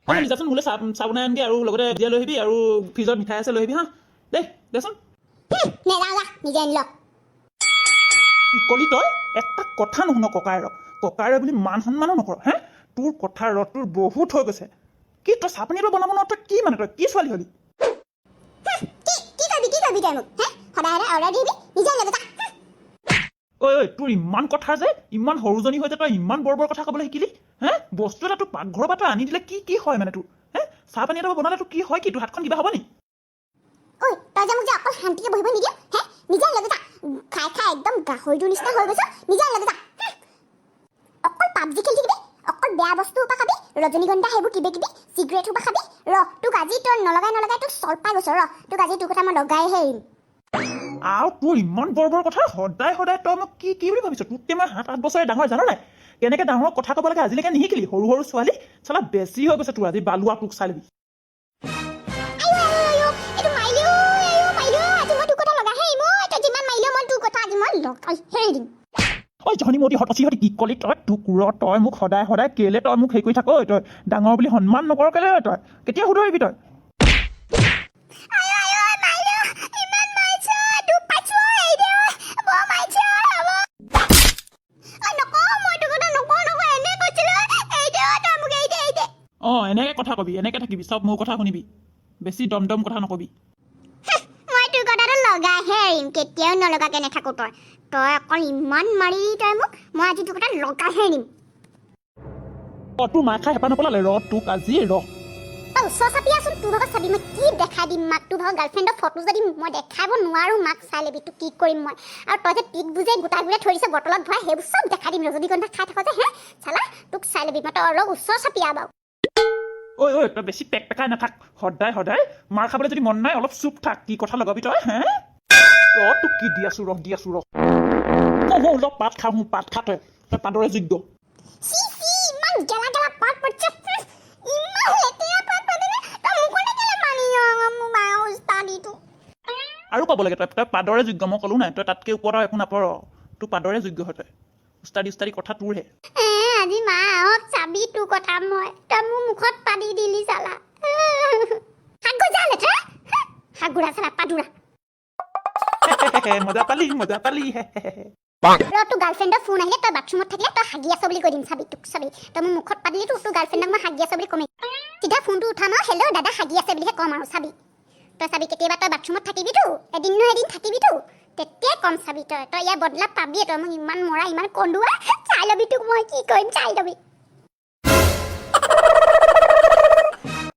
অঁ, যাচোন, মোলৈ চাহ চাহ বনাই আনগে আৰু লগতে দিয়া লৈ আহিবি আৰু ফ্ৰিজত মিঠাই আছে, লৈ আহিবি। হা, দেই, দেচোন। নেযাওঁ, যা, নিজে আনি ল। কি কলি তই? এটা কথা নুশুন ককায়েৰ, ককায়েৰ বুলি মান সন্মানো নকৰ হে? তোৰ কথা ৰ, তোৰ বহুত হৈ গৈছে। কি তই চাহ পানী এটা বনাব নোৱাৰ? তই কি মানে, তই কি ছোৱালী হলি? কি কি কৰিবি, কি কৰিবি তই মোক হে? সদায় সদায় অৰ্ডাৰ দিবি, নিজে আনি লগে যা। ঐ ঐ, তোৰ ইমান কথা যে, ইমান সৰুজনী হৈ যে তই ইমান বৰ বৰ কথা ক'বলৈ শিকিলি হে? বস্তু এটা তোৰ পাকঘৰৰ পৰা তই আনি দিলে কি কি হয় মানে তোৰ হে? চাহ পানী এটা বনালে তোৰ কি হয়? কি তোৰ হাতখন কিবা হ'ব নি? ঐ, তই যে মোক যে অকল শান্তিকে বহিব নিদিয় হে? নিজে আনি লগে যা। খাই খাই একদম গাহৰিটোৰ নিচিনা হৈ গৈছ, নিজে আনি লগে যা। অকল পাবজি খেলি থাকিবি, অকল বেয়া বস্তু সোপা খাবি, ৰজনীগন্ধা সেইবোৰ কিবা কিবি চিগাৰেট সোপা খাবি। ৰ, তোক আজি তই নলগাই নলগাই তোক চল পাই গৈছ। ৰ, তোক আজি তোৰ কথা মই লগাইহে এৰিম। আৰু তোৰ ইমান বৰ বৰ কথা সদায় সদায়। তই মোক কি কি বুলি ভাবিছ? তোতকৈ মই 7-8 বছৰে ডাঙৰ, জান নাই? কেনেকৈ ডাঙৰক কথা ক'ব লাগে আজিলৈকে নিশিকিলি? সৰু সৰু ছোৱালী চালা, বেছি হৈ গৈছে তোৰ আজি। বালুৱা, তোক চাই ল'বি। আইঅ আইঅ আইঅ, এইটো মাৰিলেও, আইঅ মাৰিলেও, আজি মই তোৰ কথা লগাইহে এৰিম ঐ। তই যিমান মাৰিলেও মই তোৰ কথা আজি মই লগাইহে এৰিম। ঐ জহনী মতি হতচি হতি, কি কলি তই? তোক ৰ, তই মোক সদায় সদায় কেলে তই মোক হেৰি কৰি থাক ঐ? তই ডাঙৰ বুলি সন্মান নকৰ কেলে ঐ? তই কেতিয়া শুধৰিবি তই? আইঅ আইঅ, মাৰিলেও, ইমান মাৰিছ, দুখ পাইছো ঐ, এৰি দে ঐ, বৰ মাৰিছে ঐ, হ'ব। ঐ, নকওঁ মই তোৰ কথা, নকওঁ নকওঁ, এনে কৈছিলো ঐ, এৰি দে ঐ, তই মোক এৰি দে, এৰি দে। অঁ, এনেকৈ কথা কবি, এনেকৈ থাকিবি, চব মোৰ কথা শুনিবি, বেছি দম দম কথা নকবি। মই তোৰ কথাটো লগাইহে এৰিম, কেতিয়াও নলগাকে নাথাকো। তই তই অকল ইমান মাৰিলি তই মোক, মই আজি তোৰ কথা লগাইহে এৰিম। অঁ, তোৰ মাৰ খাই হেঁপাহ নপলালে? ৰ, তোক আজি ৰ। তই ওচৰ চাপি আছোন, তোৰ ভাগত চাবি মই কি দেখাই দিম মাক। তোৰ ভাগৰ গাৰ্লফ্ৰেণ্ডৰ ফটো যদি মই দেখাব নোৱাৰো মাক, চাই ল'বি তোক কি কৰিম মই। আৰু তই যে পিক বুজে গোটাই গোটাই থৈ দিছ বটলত ভৰাই, সেইবোৰ চব দেখাই দিম। ৰজনীগন্ধা খাই থাক যে হে চালা, তোক চাই ল'বি মই। তই অলপ ওচৰ চাপি আহ বাৰু। ঐ ঐ, তই বেছি পেক পেকাই নাথাক। সদায় সদায় মাৰ খাবলৈ যদি মন নাই, অলপ চুপ থাক। কি কথা লগাবি তই হে? ৰ, তোক কি দি আছো ৰ, দি আছো ৰ। অঁ, অলপ পাত খাওঁ, পাত খা তই, তই পাদৰে যোগ্য। চি চি, ইমান গেলা গেলা পাত পৰিছে, ইমান লেতেৰা পাত পাতিলে তই মুখতে কেলে মানি মোৰ মা উস্তাদিটো। আৰু পাব লাগে তই, তই পাদৰে যোগ্য। মই ক'লো নাই, তই তাতকৈ ওপৰত আৰু একো নাপৰ। তোৰ পাদৰে যোগ্য হয় তই। উস্তাদি উস্তাদি কথা তোৰহে। এ, আজি মা আহক, চাবি তোৰ কথা মই। তই মোৰ মুখত পাদি দিলি চালা। হাগু যা লেতেৰা, হাগুৰা চালা পাদুৰা। মজা পালি, মজা পালি। ৰ, তোৰ গাৰ্লফ্ৰেণ্ডৰ ফোন আহিলে তই বাথৰুমত থাকিলে তই হাগি আছ বুলি কৈ দিম, চাবি তোক, চাবি। তই মোৰ মুখত পাদিলি, তোৰ গাৰ্লফ্ৰেণ্ডক মই হাগি আছ বুলি কমেই। চিধা ফোনটো উঠাম আৰু হেল্ল' দাদা, হাগি আছে বুলিহে ক'ম আৰু চাবি তই, চাবি। কেতিয়াবা তই বাথৰুমত থাকিবিতো, এদিন নহয় এদিন থাকিবিতো, তেতিয়াই কম, চাবি তই। তই ইয়াৰ বদলা পাবিয়ে। তই মোক ইমান মৰা, ইমান কন্দুৱা, চাই ল'বি তোক মই কি কৰিম, চাই ল'বি।